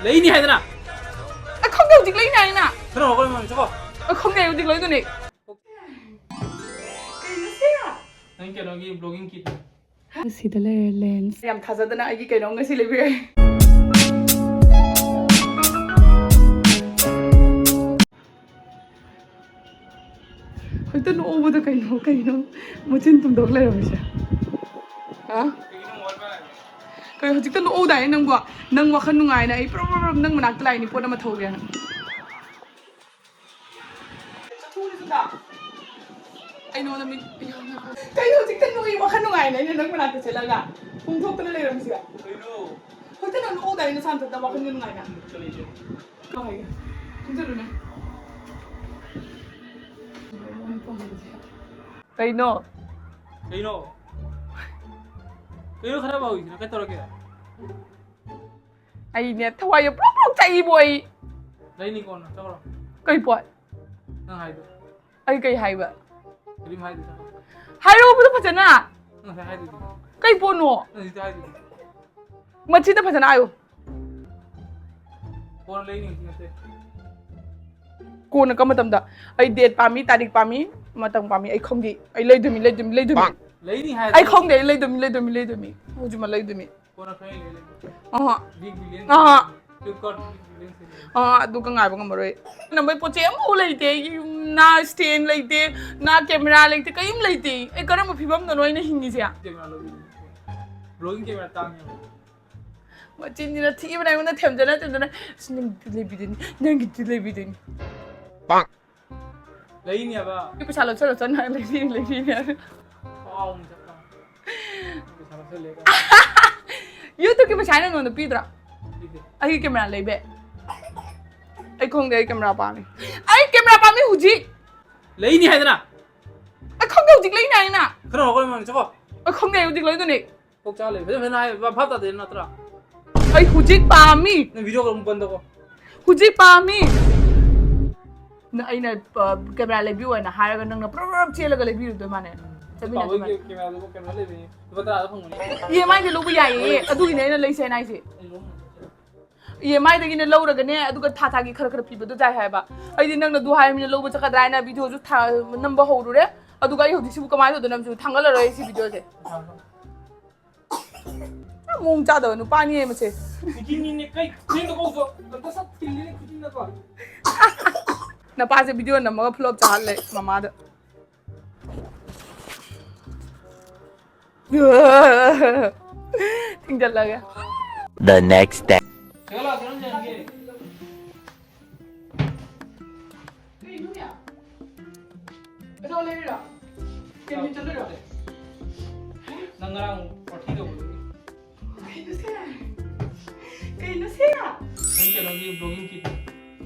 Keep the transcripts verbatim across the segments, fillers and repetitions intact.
ꯂꯩꯅꯤ ꯍꯥꯏꯗꯅ꯫ ꯑꯩ ꯈꯪꯗꯦ, ꯍꯧꯖꯤꯛ ꯂꯩꯅꯤ ꯍꯥꯏꯅ꯫ ꯈꯔ ꯍꯧꯒꯠꯂꯣ, ꯏꯃꯥꯟꯅꯕꯤ, ꯆꯠꯈꯣ꯫ ꯑꯩ ꯈꯪꯗꯦ, ꯍꯧꯖꯤꯛ ꯂꯩꯗꯣꯏꯅꯦ꯫ ꯀꯩꯅꯣ ꯁꯤꯔ? ꯅꯪ ꯀꯩꯅꯣꯒꯤ vlogging kit꯫ ꯁꯤꯗ ꯂꯩꯔꯦ lens꯫ ꯌꯥꯝ ꯊꯥꯖꯗꯅ ꯑꯩꯒꯤ ꯀꯩꯅꯣꯝ ꯉꯁꯤ ꯂꯩꯕꯤꯔꯛꯑꯦ꯫ ꯍꯧꯖꯤꯛꯇ ꯅꯣꯛꯎꯕꯗ ꯀꯩꯅꯣ, ꯀꯩꯅꯣ ꯃꯆꯤꯟ ꯇꯨꯝꯗꯧ ꯂꯩꯔꯝꯃꯤꯁꯦ? ꯍꯥ? ꯀꯩ ꯍꯧꯖꯤꯛꯇ ꯅꯣꯛꯎꯗꯥꯏꯅꯦ ꯅꯪꯕꯣ? ꯅꯪ ꯋꯥꯈꯜ ꯅꯨꯡꯉꯥꯏꯅ ꯑꯩ ꯄ꯭ꯔꯣꯞ ꯄ꯭ꯔꯣꯞ ꯄ꯭ꯔꯣꯞ ꯅꯪ ꯃꯅꯥꯛꯇ ꯂꯥꯛꯏꯅꯤ ꯄꯣꯠ ꯑꯃ ꯊꯧꯒꯦꯅ꯫ ꯑꯩ ꯅꯉꯣꯟꯗ ꯃꯤ-, ꯀꯩꯅꯣ ꯍꯧꯖꯤꯛꯇ ꯅꯣꯛꯏ? ꯋꯥꯈꯜ ꯅꯨꯡꯉꯥꯏꯅ ꯑꯩꯅ ꯅꯪ ꯃꯅꯥꯛꯇ ꯆꯠꯂꯒ ꯄꯨꯡ ꯊꯣꯛꯇꯅ ꯂꯩꯔꯝꯃꯤꯁꯤꯒ꯫ ꯀꯩꯅꯣ? ꯍꯧꯖꯤꯛꯇ ꯅꯪ ꯅꯣꯛꯎꯗꯥꯏꯅꯦ ꯅꯁꯥ ꯅꯊꯟꯇ ꯋꯥꯈꯜ ꯅꯨꯡꯉꯥꯏꯅ? ꯀꯩ ꯍꯥꯏꯒꯦ? ꯈꯨꯝꯖꯤꯜꯂꯨꯅꯦ꯫ ꯀꯩꯅꯣ? ꯀꯩꯅꯣ? ꯀꯩꯅꯣ ꯈꯠꯅꯕ ꯍꯧꯔꯤꯁꯤꯅ? ꯀꯩ ꯇꯧꯔꯒꯦ? ꯑꯩꯅꯦ ꯊꯋꯥꯏꯁꯦ ꯄ꯭ꯔꯣꯛ ꯄ꯭ꯔꯣꯛ ꯆꯥꯛꯏꯕꯣ ꯑꯩ꯫ ꯂꯩꯅꯤ ꯀꯣꯟꯅ, ꯆꯠꯈ꯭ꯔꯣ꯫ ꯀꯩ ꯄꯣꯠ? ꯅꯪ ꯍꯥꯏꯗꯣ꯫ ꯑꯩ ꯀꯩ ꯍꯥꯏꯕ? ꯀꯔꯤꯝ ꯍꯥꯏꯗꯦꯗ꯫ ꯍꯥꯏꯔꯛꯑꯣꯕꯗꯣ ꯐꯖꯅ꯫ ꯅꯪ ꯉꯁꯥꯏ ꯍꯥꯏꯗꯨꯗꯤ꯫ ꯀꯩ ꯄꯣꯠꯅꯣ? ꯅꯪ ꯍꯧꯖꯤꯛꯇ ꯍꯥꯏꯗꯨꯗꯤ꯫ ꯃꯁꯤꯗ ꯐꯖꯅ ꯍꯥꯏꯌꯨ꯫ ꯀꯣꯟꯅ ꯂꯩꯅꯤ ꯍꯧꯖꯤꯛ ꯅꯠꯇꯦ꯫ ꯀꯣꯟꯅ ꯀꯔꯝꯕ ꯃꯇꯝꯗ? ꯑꯩ date ꯄꯥꯝꯃꯤ, ꯇꯥꯔꯤꯛ ꯄꯥꯝꯃꯤ, ꯃꯇꯝ ꯄꯥꯝꯃꯤ꯫ ꯑꯩ ꯈꯪꯗꯦ꯫ ꯑꯩ ꯂꯩꯗꯣꯏꯃꯤ, ꯂꯩꯗꯣꯏꯃꯤ, ꯂꯩꯗꯣꯏꯃꯤ꯫ ꯂꯩꯅꯤ ꯍꯥꯏꯗꯣ꯫ ꯑꯩ ꯈꯪꯗꯦ꯫ ꯑꯩ ꯂꯩꯗꯣꯏꯃꯤ, ꯂꯩꯗꯣꯏꯃꯤ, ꯂꯩꯗꯣꯏꯃꯤ꯫ ꯍꯧꯖꯤꯛꯃꯛ ꯂꯩꯗꯣꯏꯃꯤ꯫ ꯀꯣꯟꯅ ꯈꯔ ꯂꯩ ꯂꯩ꯫ ꯑꯍ꯫ Big billion ꯑꯍ꯫ Flipkart big billion sale꯫ ꯑꯍ, ꯑꯗꯨꯒ ꯉꯥꯏꯕ ꯉꯝꯃꯔꯣꯏ꯫ ꯅꯝꯕꯩ ꯄꯣꯠ ꯆꯩ ꯑꯃꯐꯥꯎ ꯂꯩꯇꯦ꯫ ꯑꯩꯒꯤ ꯌꯨꯝ ꯅ stand ꯂꯩꯇꯦ, ꯅ camera ꯂꯩꯇꯦ, ꯀꯔꯤꯝ ꯂꯩꯇꯦ꯫ ꯑꯩ ꯀꯔꯝꯕ ꯐꯤꯕꯝꯗꯅꯣ ꯑꯩꯅ ꯍꯤꯡꯉꯤꯁꯦ? Camera ꯂꯧꯕꯤꯅꯤ꯫ Vlogging camera ꯇꯥꯡꯉꯦ꯫ ꯃꯆꯤꯟꯁꯤꯅ ꯊꯤꯕꯅ ꯑꯩꯉꯣꯟꯗ ꯊꯦꯝꯖꯅ ꯊꯦꯝꯖꯅ, "ꯑꯁ, ꯅꯪꯒꯤꯗꯤ ꯂꯩꯕꯤꯗꯣꯏꯅꯤ, ꯅꯪꯒꯤꯗꯤ ꯂꯩꯕꯤꯗꯣꯏꯅꯤ"꯫ ꯂꯩꯅꯦꯕ꯫ ꯑꯩ ꯄꯩꯁꯥ ꯂꯧꯁꯜꯂꯣ, ꯆꯠꯅ ꯂꯩꯕꯤꯅꯤ, ꯂꯩꯕꯤꯅꯤ꯫ ꯄꯥꯎ ꯑꯃꯨꯛ ꯆꯠꯄ꯫ ꯄꯩꯁꯥ ꯂꯧꯁꯜꯂꯦ꯫ YouTube-ꯀꯤ ꯄꯩꯁꯥ ꯑꯩꯅ ꯅꯉꯣꯟꯗ ꯄꯤꯗ꯭ꯔꯥ? ꯄꯤꯗꯦ꯫ ꯑꯩꯒꯤ camera ꯂꯩꯕꯩ꯫ ꯑꯩ ꯈꯪꯗꯦ, ꯑꯩ camera ꯄꯥꯝꯃꯤ꯫ ꯑꯩ camera ꯄꯥꯝꯃꯤ ꯍꯧꯖꯤꯛ꯫ ꯂꯩꯅꯤ ꯍꯥꯏꯗꯅ꯫ ꯑꯩ ꯈꯪꯗꯦ, ꯍꯧꯖꯤꯛ ꯂꯩꯅꯤ ꯍꯥꯏꯅ꯫ ꯈꯔ ꯍꯧꯒꯠꯂꯣ, ꯏꯃꯥꯟꯅꯕꯤ, ꯆꯠꯈꯣ꯫ ꯑꯩ ꯈꯪꯗꯦ, ꯑꯩ ꯍꯧꯖꯤꯛ ꯂꯩꯗꯣꯏꯅꯦ꯫ ꯀꯣꯛ ꯆꯥ ꯂꯩ꯫ ꯐꯖꯅ ꯐꯖꯅ ꯍꯥꯏ, ꯚꯥꯞ ꯇꯥꯗꯦ ꯅꯠꯇ꯭ꯔꯥ? ꯑꯩ ꯍꯧꯖꯤꯛ ꯄꯥꯝꯃꯤ꯫ ꯅꯪ video call ꯑꯃꯨꯛ ꯕꯟ ꯇꯧꯀꯣ꯫ ꯍꯧꯖꯤꯛ ꯄꯥꯝꯃꯤ꯫ ꯅ-, ꯑꯩꯅ, ꯑ, camera ꯂꯩꯕꯤꯌꯨ ꯍꯥꯏꯅ ꯍꯥꯏꯔꯒ ꯅꯪꯅ ꯄ꯭ꯔꯞ ꯄ꯭ꯔꯞ ꯆꯦꯜꯂꯒ ꯂꯩꯕꯤꯔꯨꯗꯣꯏ ꯃꯥꯅꯦ꯫ ꯆꯠꯃꯤꯟꯅꯁꯤ ꯄꯥꯕꯒꯤ ꯃꯥꯅꯦ꯫ Camera ꯗꯨꯕꯨ camera ꯂꯩꯕꯅꯤ꯫ ꯂꯨꯄꯥ ꯇꯔꯥꯗ ꯐꯪꯕꯅꯤ꯫ EMI-ꯗ ꯂꯧꯕ ꯌꯥꯏꯌꯦ꯫ ꯑꯗꯨꯒꯤꯅꯦ ꯑꯩꯅ ꯂꯩꯁꯦ ꯍꯥꯏꯅ ꯍꯥꯏꯁꯦ꯫ ꯑꯩ ꯂꯧꯕ ꯉꯝꯗꯦ꯫ ꯏ ꯑꯦꯝ ꯑꯥꯏꯗꯒꯤꯅ ꯂꯧꯔꯒꯅꯦ, ꯑꯗꯨꯒ ꯊꯥ ꯊꯥꯒꯤ ꯈꯔ ꯈꯔ ꯄꯤꯕꯗꯣ ꯇꯥꯏ ꯍꯥꯏꯕ꯫ ꯑꯩꯗꯤ ꯅꯪꯅ ꯑꯗꯨ ꯍꯥꯏꯔꯃꯤꯅ ꯂꯧꯕ ꯆꯠꯀꯗ꯭ꯔꯥ ꯍꯥꯏꯅ ꯚꯤꯗꯤꯑꯣꯁꯨ ꯊꯥ-, ꯅꯝꯕ ꯍꯧꯔꯨꯔꯦ꯫ ꯑꯗꯨꯒ ꯑꯩ ꯍꯧꯖꯤꯛꯁꯤꯕꯨ ꯀꯃꯥꯏꯅ ꯇꯧꯗꯣꯏꯅꯣ? ꯅꯝꯁꯨ ꯊꯥꯡꯒꯠꯂꯔꯣꯏ ꯑꯩ ꯁꯤ ꯚꯤꯗꯤꯑꯣꯁꯦ꯫ ꯃꯑꯣꯡ ꯆꯥꯗꯕ ꯅꯨꯄꯥꯅꯤ ꯃꯁꯦ꯫ ꯈꯨꯖꯤꯟꯅꯤꯅꯦ, ꯀꯩ ꯈꯨꯖꯤꯟꯗꯣ ꯀꯧꯗꯣ? ꯑꯝꯇ ꯁꯠ ꯊꯤꯜꯂꯤꯅꯦ ꯈꯨꯖꯤꯟꯗꯀꯣ꯫ ꯅꯄꯥꯁꯦ ꯚꯤꯗꯤꯑꯣ ꯅꯝꯃꯒ ꯐ꯭ꯂꯣꯞ ꯆꯥꯍꯜꯂꯦ ꯃꯃꯥꯗ꯫ ꯊꯤꯡꯖꯜꯂꯒꯦ꯫ The next day. ꯀꯩꯅꯣ ꯌꯥ? ꯀꯩꯗꯧ ꯂꯩꯔꯤꯔꯣ? ꯀꯦꯟꯇꯤꯟ ꯆꯠꯂꯨꯏꯔꯣ? ꯅꯪ ꯉꯔꯥꯡ ꯄꯥꯔꯇꯤ ꯇꯧꯕꯗꯨꯒꯤ꯫ ꯀꯩꯅꯣ ꯁꯦ? ꯀꯩꯅꯣ ꯁꯦ? ꯅꯪ ꯀꯩꯅꯣꯒꯤ vlogging kit꯫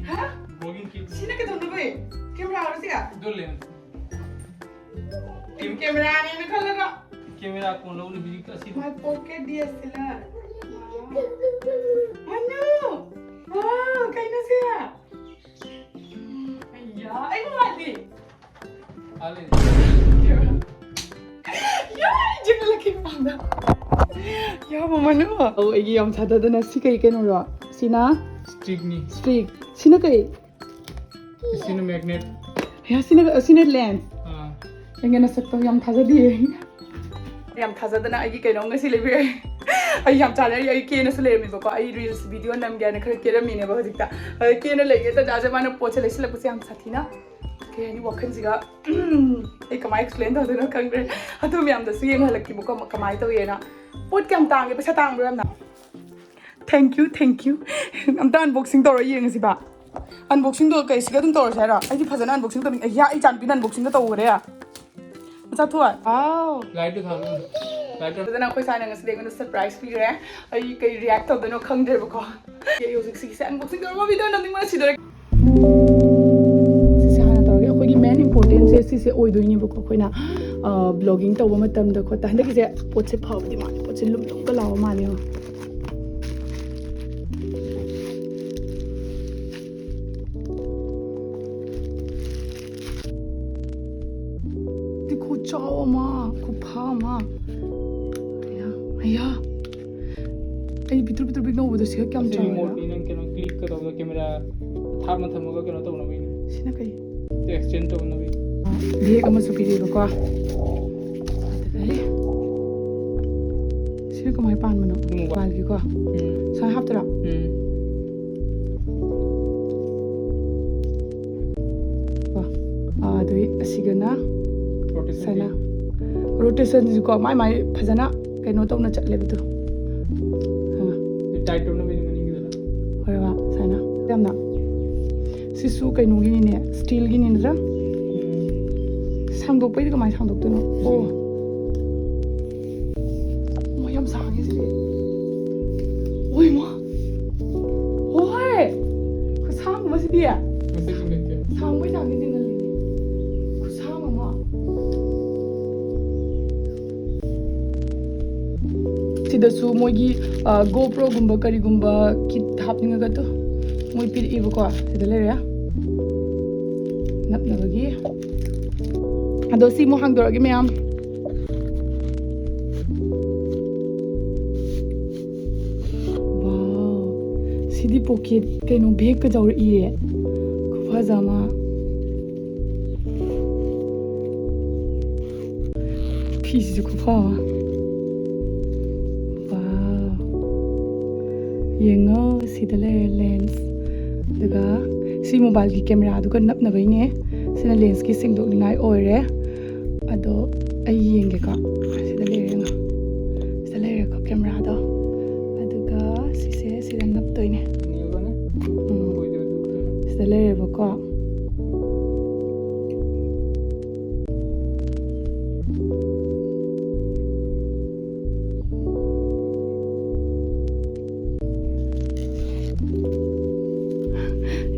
ꯍꯥ? Vlogging kit꯫ ꯁꯤꯅ ꯀꯩꯗꯧꯅꯕ? ꯀꯦꯃꯦꯔꯥꯔꯣ ꯁꯤꯒ? ꯑꯗꯨ lens꯫ ꯀꯦꯝ-, ꯀꯦꯃꯦꯔꯥꯅꯦꯅ ꯈꯜꯂꯒ꯫ ꯀꯦꯃꯦꯔꯥ ꯀꯣꯟ ꯂꯧꯅꯤ ꯍꯧꯖꯤꯛꯇ ꯑꯁꯤ꯫ My pocket D S L R꯫ Manu! Wow, ꯀꯩꯅꯣ ꯁꯦ? ꯑꯩꯌꯥ, ꯑꯩ ꯃꯥꯜꯂꯤ꯫ ꯍꯥꯜꯂꯦ꯫ ꯌꯥ, ꯏꯟꯖꯤꯟꯅ ꯂꯛꯈꯤ ꯃꯃꯥꯡꯗ꯫ ꯌꯥ, ꯃꯃꯜ ꯑꯃ꯫ ꯑꯧ, ꯑꯩꯒꯤ ꯌꯥꯝ ꯊꯥꯗꯗꯅ ꯁꯤ ꯀꯩ ꯀꯩꯅꯣꯔꯣ? ꯁꯤꯅ Stickꯅꯤ꯫ Stick꯫ ꯁꯤꯅ ꯀꯩ? ꯁꯤꯅ magnet꯫ ꯌꯥ, ꯁꯤꯅ, ꯁꯤꯅ lens꯫ ꯑꯥ꯫ ꯑꯩꯒꯤ ꯅꯁꯛꯇꯣ ꯌꯥꯝ ꯊꯥꯖꯗꯤꯌꯦ꯫ ꯌꯥꯝ ꯊꯥꯖꯗꯅ ꯑꯩꯒꯤ ꯀꯩꯅꯣꯝ ꯉꯁꯤ ꯂꯩꯕꯤꯔꯦ꯫ ꯑꯩ ꯌꯥꯝ ꯆꯥꯟꯅꯔꯤ, ꯑꯩ ꯀꯦꯅꯁꯨ ꯂꯩꯔꯝꯃꯤꯕꯀꯣ꯫ ꯑꯩ reels video ꯅꯝꯒꯦ ꯍꯥꯏꯅ ꯈꯔ ꯀꯦꯔꯝꯃꯤꯅꯦꯕ ꯍꯧꯖꯤꯛꯇ꯫ ꯑꯗ ꯀꯦꯅ ꯂꯩꯒꯦ ꯇꯟꯖꯥꯁꯦ ꯃꯥꯅ ꯄꯣꯠꯁꯦ ꯂꯩꯁꯤꯜꯂꯛꯄꯁꯦ ꯌꯥꯝ ꯁꯥꯊꯤꯅ꯫ ꯀꯩ ꯍꯥꯏꯅꯤ, ꯋꯥꯈꯜꯁꯤꯒ, ꯎꯝ, ꯑꯩ ꯀꯃꯥꯏꯅ explain ꯇꯧꯗꯣꯏꯅꯣ ꯈꯪꯗ꯭ꯔꯦ꯫ ꯑꯗꯨ ꯃꯌꯥꯝꯗꯁꯨ ꯌꯦꯡꯍꯜꯂꯛꯀꯦꯕꯀꯣ, ꯀꯃꯥꯏꯅ ꯇꯧꯋꯦꯅ꯫ ꯄꯣꯠ ꯀꯌꯥꯝ ꯇꯥꯡꯒꯦ? ꯄꯩꯁꯥ ꯇꯥꯡꯕ꯭ꯔꯣ ꯌꯥꯝꯅ? Thank you, thank you꯫ ꯑꯝꯇ unboxing ꯇꯧꯔ ꯌꯦꯡꯉꯁꯤꯕ꯫ Unboxingꯗꯣ ꯀꯩ ꯁꯤꯒ ꯑꯗꯨꯝ ꯇꯧꯔꯁꯦ ꯍꯥꯏꯔꯣ? ꯑꯩꯗꯤ ꯐꯖꯅ unboxing ꯇꯧꯅꯤꯡꯉꯦ꯫ ꯌꯥ, ꯑꯩ ꯏꯆꯥꯅꯨꯄꯤꯅ unboxingꯒ ꯇꯧꯈ꯭ꯔꯦ꯫ ꯃꯆꯥ ꯊꯣꯏ꯫ Wow꯫ Lightꯇ ꯊꯥꯜꯂꯨ꯫ Lightꯇ꯫ ꯑꯗꯨꯅ ꯑꯩꯈꯣꯏ ꯁꯥꯏꯅ ꯉꯁꯤꯗꯤ ꯑꯩꯉꯣꯟꯗ surprise ꯄꯤꯈ꯭ꯔꯦ꯫ ꯑꯩ ꯀꯩ react ꯇꯧꯗꯣꯏꯅꯣ ꯈꯪꯗ꯭ꯔꯦꯕꯀꯣ꯫ ꯑꯩ ꯍꯧꯖꯤꯛ ꯁꯤꯒꯤꯁꯦ unboxing ꯇꯧꯔꯒ video ꯅꯝꯅꯤꯡꯕꯅ ꯁꯤꯗꯣꯔꯦ꯫ ꯁꯤꯁꯦ ꯍꯥꯟꯅ ꯇꯧꯔꯒꯦ꯫ ꯑꯩꯈꯣꯏꯒꯤ main importantꯁꯦ ꯁꯤꯁꯦ ꯑꯣꯏꯗꯣꯏꯅꯦꯕꯀꯣ꯫ ꯑꯩꯈꯣꯏꯅ, ꯑ, vlogging ꯇꯧꯕ ꯃꯇꯝꯗ ꯈꯣꯠꯇ ꯍꯟꯗꯛꯀꯤꯁꯦ ꯄꯣꯠꯁꯦ ꯐꯕꯗꯤ ꯃꯥꯜꯂꯦ꯫ ꯄꯣꯠꯁꯦ ꯂꯨꯝ ꯂꯨꯝꯒ ꯂꯥꯎꯕ ꯃꯥꯜꯂꯦ꯫ ꯌꯦꯡꯉꯣ꯫ ꯁꯤ ꯈꯨꯆꯥꯎ ꯑꯃ, ꯈꯨꯐ ꯑꯃ꯫ ꯑꯌꯥ, ꯑꯌꯥ꯫ ꯑꯩ ꯄꯤꯛꯇ꯭ꯔꯨ ꯄꯤꯛꯇ꯭ꯔꯨ ꯄꯤꯛꯅ ꯎꯕꯗꯣ ꯁꯤꯒ ꯀꯌꯥꯝ ꯁꯤ ꯆꯥꯎꯒꯦ? Remoteꯅꯤ꯫ ꯀꯩꯅꯣ ꯀ꯭ꯂꯤꯛꯀ ꯇꯧꯕꯗ ꯀꯦꯃꯦꯔꯥ ꯊꯥꯞꯅ ꯊꯝꯃꯒ ꯀꯩꯅꯣ ꯇꯧꯅꯕꯒꯤꯅꯤ꯫ ꯁꯤꯅ ꯀꯩ? ꯑꯦꯛꯁꯆꯦꯟꯖ ꯇꯧꯅꯕꯒꯤ꯫ ꯕꯦꯒ ꯑꯃꯁꯨ ꯄꯤꯔꯛꯑꯦꯕꯀꯣ꯫ ꯑꯗꯨꯗꯩ ꯁꯤꯅ ꯀꯃꯥꯏꯅ ꯄꯥꯟꯕꯅꯣ? ꯎꯝ꯫ ꯃꯣꯕꯥꯏꯜꯒꯤꯀꯣ꯫ ꯎꯝ꯫ ꯁꯨꯃꯥꯏꯅ ꯍꯥꯞꯇꯣꯏꯔꯣ? ꯎꯝ꯫ ꯀꯣ꯫ ꯑꯥ, ꯑꯗꯨꯏ ꯑꯁꯤꯒꯅ ꯔꯣꯇꯦꯁꯟ ꯁꯨꯃꯥꯏꯅ꯫ ꯔꯣꯇꯦꯁꯟꯁꯤꯀꯣ ꯃꯥꯏ ꯃꯥꯏ ꯐꯖꯅ ꯀꯩꯅꯣ ꯇꯧꯅ ꯆꯠꯂꯦꯕꯗꯣ꯫ ꯑꯥ꯫ ꯇꯥꯏꯠ ꯇꯧꯅꯕꯒꯤ ꯃꯅꯤꯡꯒꯤꯗꯨꯅ꯫ ꯍꯣꯏꯕ ꯁꯨꯃꯥꯏꯅ ꯌꯥꯝꯅ꯫ ꯁꯤꯁꯨ ꯀꯩꯅꯣꯒꯤꯅꯤꯅꯦ, ꯁ꯭ꯇꯤꯜꯒꯤꯅꯤ ꯅꯠꯇ꯭ꯔꯥ? ꯎꯝ꯫ ꯁꯥꯡꯗꯣꯛꯄꯩꯗꯤ ꯀꯃꯥꯏꯅ ꯁꯥꯡꯗꯣꯛꯇꯣꯏꯅꯣ? ꯑꯣ꯫ ꯃꯣꯏ ꯌꯥꯝ ꯁꯥꯡꯉꯦ ꯁꯤꯗꯤ꯫ ꯑꯣꯏ ꯃꯥ꯫ ꯍꯣꯏ꯫ ꯈꯨꯁꯥꯡ ꯑꯃ ꯁꯤꯗꯤ꯫ ꯃꯁꯛ ꯆꯤꯡꯈꯠꯀꯦ꯫ ꯁꯥꯡꯕꯩ ꯆꯥꯡꯗꯤ ꯆꯤꯡꯍꯜꯂꯤꯅꯦ꯫ ꯈꯨꯁꯥꯡ ꯑꯃ꯫ ꯁꯤꯗꯁꯨ ꯃꯣꯏꯒꯤ, ꯑ, GoProꯒꯨꯝꯕ ꯀꯔꯤꯒꯨꯝꯕ ꯀꯤꯠ ꯍꯥꯞꯅꯤꯡꯉꯒ ꯇꯣ ꯃꯣꯏ ꯄꯤꯔꯛꯏꯕꯀꯣ꯫ ꯁꯤꯗ ꯂꯩꯔꯦ꯫ ꯅꯞꯅꯕꯒꯤ꯫ ꯑꯗꯣ ꯁꯤ ꯑꯃꯨꯛ ꯍꯥꯡꯗꯣꯔꯛꯑꯒꯦ ꯃꯌꯥꯝ꯫ ꯋꯥꯎ, ꯁꯤꯗꯤ ꯄꯣꯀꯦꯠ ꯀꯩꯅꯣ ꯕꯦꯒꯀ ꯌꯥꯎꯔꯛꯏꯌꯦ꯫ ꯈꯨꯐꯖ ꯑꯃ꯫ ꯐꯤꯁꯤꯁꯨ ꯈꯨꯐ ꯑꯃ꯫ ꯋꯥꯎ꯫ ꯌꯦꯡꯉꯣ, ꯁꯤꯗ ꯂꯩꯔꯦ ꯂꯦꯟꯁ꯫ ꯑꯗꯨꯒ ꯁꯤ ꯃꯣꯕꯥꯏꯜꯒꯤ ꯀꯦꯃꯦꯔꯥꯗꯨꯒ ꯅꯞꯅꯕꯩꯅꯦ꯫ ꯁꯤꯅ ꯂꯦꯟꯁꯀꯤ ꯁꯦꯡꯗꯣꯛꯅꯤꯡꯉꯥꯏ ꯑꯣꯏꯔꯦ꯫ ꯑꯗꯣ ꯑꯩ ꯌꯦꯡꯒꯦꯀꯣ꯫ ꯁꯤꯗ ꯂꯩꯔꯦ ꯌꯦꯡꯉꯣ꯫ ꯁꯤꯗ ꯂꯩꯔꯦꯀꯣ ꯀꯦꯃꯦꯔꯥꯗꯣ꯫ ꯑꯗꯨꯒ ꯁꯤꯁꯦ ꯁꯤꯗ ꯅꯞꯇꯣꯏꯅꯦ꯫ ꯌꯦꯡꯉꯣꯅꯦ꯫ ꯎꯝ꯫ ꯑꯣꯏꯗꯣꯏꯗꯣ꯫ ꯁꯤꯗ ꯂꯩꯔꯦꯕꯀꯣ꯫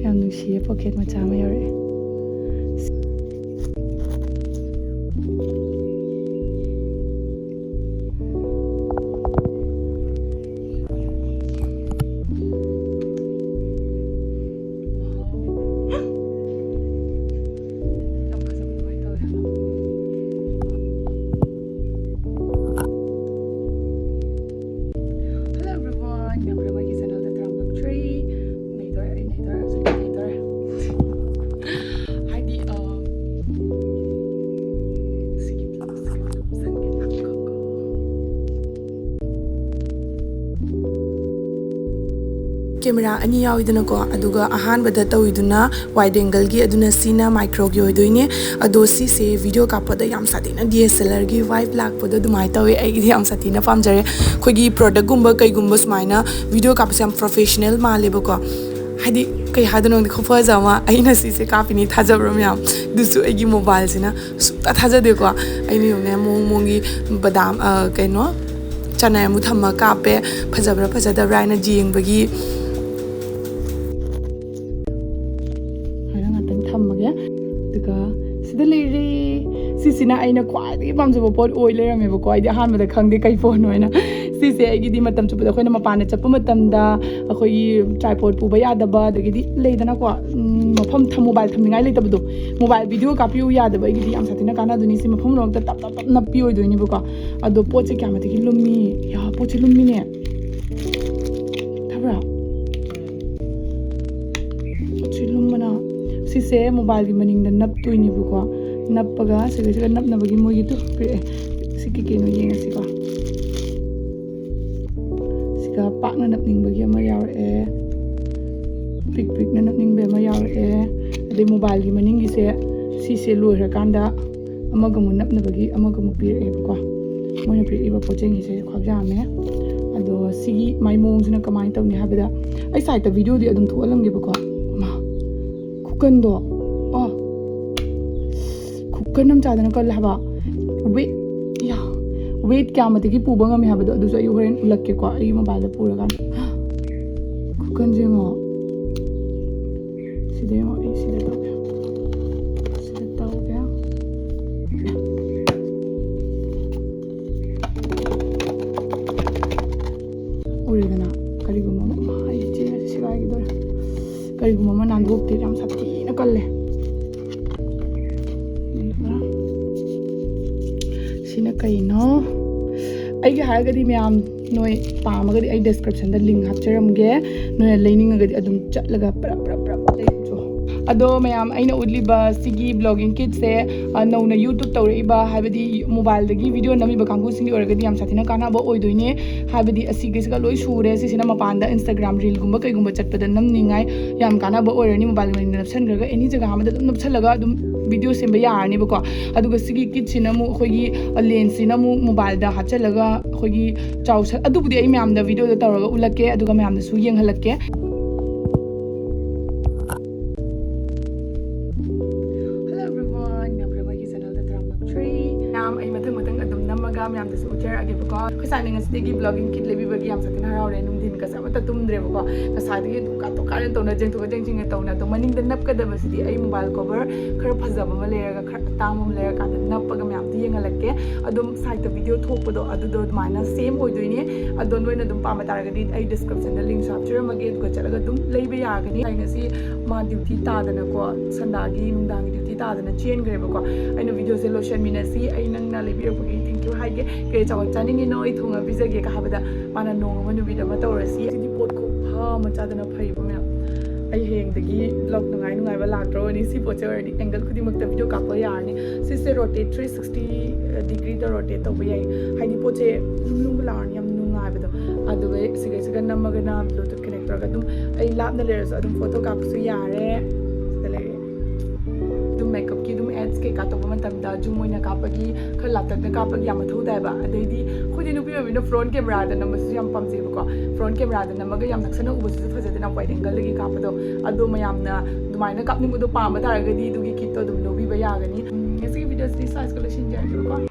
ꯌꯥꯝ ꯅꯨꯡꯁꯤꯌꯦ, ꯄꯣꯀꯦꯠ ꯃꯆꯥ ꯑꯃ ꯌꯥꯎꯔꯛꯑꯦ꯫ Hello everyone, welcome back to my channel, The Tram Luxury. Camera ꯑꯅꯤ ꯌꯥꯎꯏꯗꯅꯀꯣ, ꯑꯗꯨꯒ ꯑꯍꯥꯟꯕꯗ ꯇꯧꯔꯤꯗꯨꯅ wide angle ꯒꯤ, ꯑꯗꯨꯅ ꯁꯤꯅ micro ꯒꯤ ꯑꯣꯏꯗꯣꯏꯅꯦ꯫ ꯑꯗꯣ ꯁꯤꯁꯦ video ꯀꯥꯞꯄꯗ ꯌꯥꯝ ꯁꯥꯊꯤꯅ D S L R ꯒꯤ vibe ꯂꯥꯛꯄꯗꯣ ꯑꯗꯨꯃꯥꯏꯅ ꯇꯧꯋꯦ꯫ ꯑꯩꯒꯤꯗꯤ ꯌꯥꯝ ꯁꯥꯊꯤꯅ ꯄꯥꯝꯖꯔꯦ꯫ ꯑꯩꯈꯣꯏꯒꯤ product ꯀꯨꯝꯕ ꯀꯩꯒꯨꯝꯕ ꯁꯨꯃꯥꯏꯅ video ꯀꯥꯞꯄꯁꯦ ꯌꯥꯝ professional ꯃꯥꯜꯂꯦꯕꯀꯣ꯫ ꯍꯥꯏꯗꯤ ꯀꯩ ꯍꯥꯏꯗꯣꯏꯅꯣ ꯈꯪꯗꯦ, ꯈꯨꯐꯖ ꯑꯃ꯫ ꯑꯩꯅ ꯁꯤꯁꯦ ꯀꯥꯞꯄꯤꯅꯤ ꯊꯥꯖꯕ꯭ꯔꯥ ꯃꯌꯥꯝ? ꯑꯗꯨꯁꯨ ꯑꯩꯒꯤ mobile ꯁꯤꯅ ꯁꯨꯡꯊꯥ ꯊꯥꯖꯗꯦꯀꯣ꯫ ꯑꯩꯅ ꯌꯦꯡꯉꯨꯅꯦ, ꯃꯑꯣꯡ ꯃꯑꯣꯡꯒꯤ ꯕꯗꯥꯝ, ꯑ, ꯀꯩꯅꯣ, ꯆꯅꯥꯏ ꯑꯃꯨꯛ ꯊꯝꯃ ꯀꯥꯞꯄꯦ꯫ ꯐꯖꯕ꯭ꯔꯥ ꯐꯖꯗꯕ꯭ꯔꯥ ꯍꯥꯏꯅ ꯌꯦꯡꯕꯒꯤ꯫ ꯍꯥꯏꯅ ꯉꯥꯛꯇꯪ ꯊꯝꯃꯒꯦ꯫ ꯑꯗꯨꯒ ꯁꯤꯗ ꯂꯩꯔꯦ꯫ ꯁꯤꯁꯤꯅ ꯑꯩꯅ ꯈ꯭ꯋꯥꯏꯗꯒꯤ ꯄꯥꯝꯖꯕ ꯄꯣꯠ ꯑꯣꯏ ꯂꯩꯔꯝꯃꯦꯕꯀꯣ꯫ ꯑꯩꯗꯤ ꯑꯍꯥꯟꯕꯗ ꯈꯪꯗꯦ ꯀꯩ ꯄꯣꯠꯅꯣ ꯍꯥꯏꯅ꯫ ꯁꯤꯁꯦ ꯑꯩꯒꯤꯗꯤ ꯃꯇꯝ ꯆꯨꯞꯄꯗ ꯑꯩꯈꯣꯏꯅ ꯃꯄꯥꯟꯗ ꯆꯠꯄ ꯃꯇꯝꯗ ꯑꯩꯈꯣꯏꯒꯤ tripod ꯄꯨꯕ ꯌꯥꯗꯕ, ꯑꯗꯒꯤꯗꯤ ꯂꯩꯗꯅꯀꯣ, ꯎꯝ, ꯃꯐꯝ ꯊꯝ-, mobile ꯊꯝꯅꯤꯡꯉꯥꯏ ꯂꯩꯇꯕꯗꯣ, mobile video ꯀꯥꯞꯄꯤꯌꯨ ꯌꯥꯗꯕ, ꯑꯩꯒꯤꯗꯤ ꯌꯥꯝ ꯁꯥꯊꯤꯅ ꯀꯥꯟꯅꯗꯣꯏꯅꯤ꯫ ꯁꯤ ꯃꯐꯝ ꯂꯣꯝꯗ ꯇꯞ ꯇꯞ ꯇꯞ ꯅꯞꯄꯤ ꯑꯣꯏꯗꯣꯏꯅꯦꯕꯀꯣ꯫ ꯑꯗꯣ ꯄꯣꯠꯁꯦ ꯀꯌꯥꯃꯇꯤꯛꯀꯤ ꯂꯨꯝꯃꯤ꯫ ꯌꯥ, ꯄꯣꯠꯁꯦ ꯂꯨꯝꯃꯤꯅꯦ꯫ ꯊꯕ꯭ꯔꯥ? ꯄꯣꯠꯁꯦ ꯂꯨꯝꯕꯅ꯫ ꯁꯤꯁꯦ mobile ꯒꯤ ꯃꯅꯤꯡꯗ ꯅꯞꯇꯣꯏꯅꯦꯕꯀꯣ꯫ ꯅꯞꯄꯒ ꯁꯤꯒ ꯁꯤꯒ ꯅꯞꯅꯕꯒꯤ ꯃꯣꯏꯒꯤꯗꯣ ꯄꯤꯔꯛꯑꯦ꯫ ꯁꯤ ꯀꯩ ꯀꯩꯅꯣ ꯌꯦꯡꯉꯁꯤꯀꯣ꯫ ꯁꯤꯒ ꯄꯥꯛꯅ ꯅꯞꯅꯤꯡꯕꯒꯤ ꯑꯃ ꯌꯥꯎꯔꯛꯑꯦ, ꯄꯤꯛ ꯄꯤꯛꯅ ꯅꯞꯅꯤꯡꯕ ꯑꯃ ꯌꯥꯎꯔꯛꯑꯦ꯫ ꯑꯗꯩ mobile ꯒꯤ ꯃꯅꯤꯡꯒꯤꯁꯦ, ꯁꯤꯁꯦ ꯂꯣꯏꯈ꯭ꯔꯀꯥꯟꯗ ꯑꯃꯒ ꯑꯃꯨꯛ ꯅꯞꯅꯕꯒꯤ ꯑꯃꯒ ꯑꯃꯨꯛ ꯄꯤꯔꯛꯑꯦꯕꯀꯣ꯫ ꯃꯣꯏꯅ ꯄꯤꯔꯛꯏꯕ ꯄꯣꯠ ꯆꯩꯁꯦ ꯈ꯭ꯋꯥꯛ ꯌꯥꯝꯃꯦ꯫ ꯑꯗꯣ ꯁꯤꯒꯤ ꯃꯥꯏ ꯃꯑꯣꯡꯁꯤꯅ ꯀꯃꯥꯏꯅ ꯇꯧꯅꯤ ꯍꯥꯏꯕꯗ, ꯑꯩ side ꯇ video ꯗꯤ ꯑꯗꯨꯝ ꯊꯣꯛꯍꯜꯂꯝꯒꯦꯕꯀꯣ꯫ ꯃꯥ, ꯈꯨꯀꯟꯗꯣ, ꯑꯣ, ꯈꯨꯀꯟ ꯑꯃ ꯆꯥꯗꯅ ꯀꯜꯂꯦ ꯍꯥꯏꯕ꯫ Weight, ꯌꯥ, weight ꯀꯌꯥꯃꯇꯤꯛꯀꯤ ꯄꯨꯕ ꯉꯝꯃꯤ ꯍꯥꯏꯕꯗꯣ ꯑꯗꯨꯁꯨ ꯑꯩ ꯍꯣꯔꯦꯟ ꯎꯠꯂꯛꯀꯦꯀꯣ, ꯑꯩꯒꯤ mobile ꯗ ꯄꯨꯔꯀꯥꯟꯗ꯫ ꯈꯨꯀꯟꯁꯦ ꯌꯦꯡꯉꯣ꯫ ꯁꯤꯗ ꯌꯦꯡꯉꯣ, ꯑꯩ ꯁꯤꯗ ꯇꯧꯒꯦ꯫ ꯁꯤꯗ ꯇꯧꯒꯦ꯫ ꯎꯔꯦꯗꯅ? ꯀꯔꯤꯒꯨꯝꯕ ꯑꯃ, ꯑꯩ ꯆꯦ ꯁꯦꯒꯥꯏꯈꯤꯗꯣꯔꯦ꯫ ꯀꯔꯤꯒꯨꯝꯕ ꯑꯃ ꯅꯥꯟꯊꯣꯛꯇꯦ, ꯌꯥꯝ ꯁꯥꯊꯤꯅ ꯀꯜꯂꯦ꯫ ꯁꯤꯅ ꯀꯩꯅꯣ? ꯑꯩꯒꯤ ꯍꯥꯏꯔꯒꯗꯤ ꯃꯌꯥꯝ, ꯅꯣꯏ ꯄꯥꯝꯃꯒꯗꯤ ꯑꯩ description ꯗ link ꯍꯥꯞꯆꯔꯝꯒꯦ꯫ ꯅꯣꯏꯅ ꯂꯩꯅꯤꯡꯉꯒꯗꯤ ꯑꯗꯨꯝ ꯆꯠꯂꯒ ꯄ꯭ꯔꯞ ꯄ꯭ꯔꯞ ꯄ꯭ꯔꯞ ꯂꯩꯔꯨꯆꯣ꯫ ꯑꯗꯣ ꯃꯌꯥꯝ, ꯑꯩꯅ ꯎꯠꯂꯤꯕ ꯁꯤꯒꯤ blogging kitꯁꯦ, ꯑ, ꯅꯧꯅ YouTube ꯇꯧꯔꯛꯏꯕ, ꯍꯥꯏꯕꯗꯤ mobileꯗꯒꯤ video ꯅꯝꯃꯤꯕ ꯀꯥꯡꯕꯨꯁꯤꯡꯒꯤ ꯑꯣꯏꯔꯒꯗꯤ ꯌꯥꯝ ꯁꯥꯊꯤꯅ ꯀꯥꯟꯅꯕ ꯑꯣꯏꯗꯣꯏꯅꯦ꯫ ꯍꯥꯏꯕꯗꯤ ꯑꯁꯤꯒꯤꯁꯤꯒ ꯂꯣꯏ ꯁꯨꯔꯦ꯫ ꯁꯤꯁꯤꯅ ꯃꯄꯥꯟꯗ Instagram reelꯒꯨꯝꯕ ꯀꯩꯒꯨꯝꯕ ꯆꯠꯄꯗ ꯅꯝꯅꯤꯡꯉꯥꯏ ꯌꯥꯝ ꯀꯥꯟꯅꯕ ꯑꯣꯏꯔꯅꯤ꯫ Mobile ꯃꯅꯤꯡꯗ ꯅꯞꯁꯟꯈ꯭ꯔꯒ any ꯖꯒꯥ ꯑꯃꯗ ꯑꯗꯨꯝ ꯅꯞꯁꯜꯂꯒ ꯑꯗꯨꯝ video ꯁꯦꯝꯕ ꯌꯥꯔꯅꯤꯕꯀꯣ꯫ ꯑꯗꯨꯒ ꯁꯤꯒꯤ kitꯁꯤꯅ ꯑꯃꯨꯛ ꯑꯩꯈꯣꯏꯒꯤ, ꯑ, lensꯁꯤꯅ ꯑꯃꯨꯛ mobileꯗ ꯍꯥꯞꯆꯜꯂꯒ ꯑꯩꯈꯣꯏꯒꯤ ꯆꯥꯎꯁ-, ꯑꯗꯨꯕꯨꯗꯤ ꯑꯩ ꯃꯌꯥꯝꯗ videoꯗ ꯇꯧꯔꯒ ꯎꯠꯂꯛꯀꯦ, ꯑꯗꯨꯒ ꯃꯌꯥꯝꯗꯁꯨ ꯌꯦꯡꯍꯜꯂꯛꯀꯦ꯫ Hello everyone, ꯃꯌꯥꯝ ꯄꯨꯝꯅꯃꯛꯀꯤ channelꯗ ꯇꯔꯥꯝꯅ ꯑꯣꯛꯆꯔꯤ꯫ ꯃꯌꯥꯝ, ꯑꯩ ꯃꯊꯪ ꯃꯊꯪ ꯑꯗꯨꯝ ꯅꯝꯃꯒ ꯃꯌꯥꯝꯗꯁꯨ ꯎꯠꯆꯔꯛꯑꯒꯦꯕꯀꯣ꯫ ꯑꯩꯈꯣꯏ ꯁꯥꯏꯅ ꯉꯁꯤꯗꯒꯤ blogging kit ꯂꯩꯕꯤꯕꯒꯤ ꯌꯥꯝ ꯁꯥꯊꯤꯅ ꯍꯔꯥꯎꯔꯦ꯫ ꯅꯨꯡꯊꯤꯟꯒꯁꯦ ꯑꯃꯠꯇ ꯇꯨꯝꯗ꯭ꯔꯦꯕꯀꯣ꯫ ꯉꯁꯥꯏꯗꯒꯤ ꯑꯗꯨꯝ ꯀꯥꯇꯣꯛ ꯀꯥꯔꯟ ꯇꯧꯅ, ꯌꯦꯡꯊꯣꯛꯀ ꯌꯦꯡꯁꯤꯟꯒ ꯇꯧꯅ꯫ ꯑꯗꯣ ꯃꯅꯤꯡꯗ ꯅꯞꯀꯗꯕꯁꯤꯗꯤ ꯑꯩ mobile cover ꯈꯔ ꯐꯖꯕ ꯑꯃ ꯂꯩꯔꯒ, ꯈꯔ ꯑꯇꯥꯡꯕ ꯑꯃ ꯂꯩꯔꯀꯥꯟꯗ ꯅꯞꯄꯒ ꯃꯌꯥꯝꯗ ꯌꯦꯡꯍꯜꯂꯛꯀꯦ꯫ ꯑꯗꯨꯝ sideꯇ video ꯊꯣꯛꯄꯗꯣ ꯑꯗꯨꯗꯣ ꯑꯗꯨꯃꯥꯏꯅ same ꯑꯣꯏꯗꯣꯏꯅꯦ꯫ ꯑꯗꯣ ꯅꯣꯏꯅ ꯑꯗꯨꯝ ꯄꯥꯝꯕ ꯇꯥꯔꯒꯗꯤ ꯑꯩ descriptionꯗ linkꯁꯨ ꯍꯥꯞꯆꯔꯝꯃꯒꯦ, ꯑꯗꯨꯒ ꯆꯠꯂꯒ ꯑꯗꯨꯝ ꯂꯩꯕ ꯌꯥꯒꯅꯤ꯫ ꯑꯩ ꯉꯁꯤ ꯃꯥ duty ꯇꯥꯗꯅꯀꯣ, ꯁꯟꯗꯥꯒꯤ ꯅꯨꯡꯗꯥꯡꯒꯤ duty ꯇꯥꯗꯅ ꯆꯦꯟꯈ꯭ꯔꯦꯕꯀꯣ꯫ ꯑꯩꯅ videoꯁꯦ ꯂꯣꯏꯁꯟꯃꯤꯟꯅꯁꯤ, ꯑꯩ ꯅꯪꯅ ꯂꯩꯕꯤꯔꯛꯄꯒꯤ thank you ꯍꯥꯏꯒꯦ, ꯀꯩ ꯑꯆꯥꯄꯣꯠ ꯆꯥꯅꯤꯡꯉꯤꯅꯣ ꯑꯩ ꯊꯣꯡꯉ ꯄꯤꯖꯒꯦꯒ ꯍꯥꯏꯕꯗ, ꯃꯥꯅ ꯅꯣꯡ ꯑꯃ ꯅꯨꯃꯤꯠ ꯑꯃ ꯇꯧꯔꯁꯤ꯫ ꯁꯤꯗꯤ ꯄꯣꯠ ꯈꯨꯐ ꯑꯃ ꯆꯥꯗꯅ ꯐꯩꯕ ꯃꯌꯥꯝ꯫ ꯑꯩ ꯍꯌꯦꯡꯗꯒꯤ vlog ꯅꯨꯡꯉꯥꯏ ꯅꯨꯡꯉꯥꯏꯕ ꯂꯥꯛꯇ꯭ꯔꯕꯅꯤ꯫ ꯁꯤ ꯄꯣꯠꯁꯦ ꯑꯣꯏꯔꯗꯤ angle ꯈꯨꯗꯤꯡꯃꯛꯇ video ꯀꯥꯞꯄ ꯌꯥꯔꯅꯤ꯫ ꯁꯤꯁꯦ rotate three sixty degreeꯗ rotate ꯇꯧꯕ ꯌꯥꯏ꯫ ꯍꯥꯏꯗꯤ ꯄꯣꯠꯁꯦ ꯂꯨꯝ ꯂꯨꯝꯒ ꯂꯥꯎꯔꯅꯤ, ꯌꯥꯝ ꯅꯨꯡꯉꯥꯏꯕꯗꯣ꯫ ꯑꯗꯨꯒ ꯁꯤꯒꯩꯁꯤꯒ ꯅꯝꯃꯒꯅ Bluetooth connect ꯇꯧꯔꯒ ꯑꯗꯨꯝ ꯑꯩ ꯂꯥꯞꯅ ꯂꯩꯔꯁꯨ ꯑꯗꯨꯝ photo ꯀꯥꯞꯄꯁꯨ ꯌꯥꯔꯦ꯫ ꯁꯤꯗ ꯂꯩꯔꯦ꯫ ꯑꯗꯨꯝ makeupꯀꯤ ꯑꯗꯨꯝ ads ꯀꯩꯀꯥ ꯇꯧꯕ ꯃꯇꯝꯗ zoom ꯑꯣꯏꯅ ꯀꯥꯞꯄꯒꯤ, ꯈꯔ ꯂꯥꯞꯇꯛꯅ ꯀꯥꯞꯄꯒꯤ ꯌꯥꯝ ꯃꯊꯧ ꯇꯥꯏꯕ꯫ ꯑꯗꯩꯗꯤ ꯑꯩꯈꯣꯏꯗꯤ ꯅꯨꯄꯤ ꯑꯣꯏꯕꯅꯤꯅ front cameraꯗ ꯅꯝꯕꯁꯨ ꯌꯥꯝ ꯄꯥꯝꯖꯩꯕꯀꯣ꯫ Front cameraꯗ ꯅꯝꯃꯒ ꯌꯥꯝ ꯅꯛꯁꯟꯅ ꯎꯕꯁꯤꯁꯨ ꯐꯖꯗꯦꯅ wide angleꯗꯒꯤ ꯀꯥꯞꯄꯗꯣ꯫ ꯑꯗꯣ ꯃꯌꯥꯝꯅ ꯑꯗꯨꯃꯥꯏꯅ ꯀꯥꯞꯅꯤꯡꯕꯗꯣ ꯄꯥꯝꯕ ꯇꯥꯔꯒꯗꯤ ꯑꯗꯨꯒꯤ kitꯇꯣ ꯑꯗꯨꯝ ꯂꯧꯕꯤꯕ ꯌꯥꯒꯅꯤ꯫ ꯎꯝ, ꯉꯁꯤꯒꯤ videoꯁꯤꯗꯤ sizeꯀ ꯂꯣꯏꯁꯤꯟꯖꯔꯒꯦꯕꯀꯣ꯫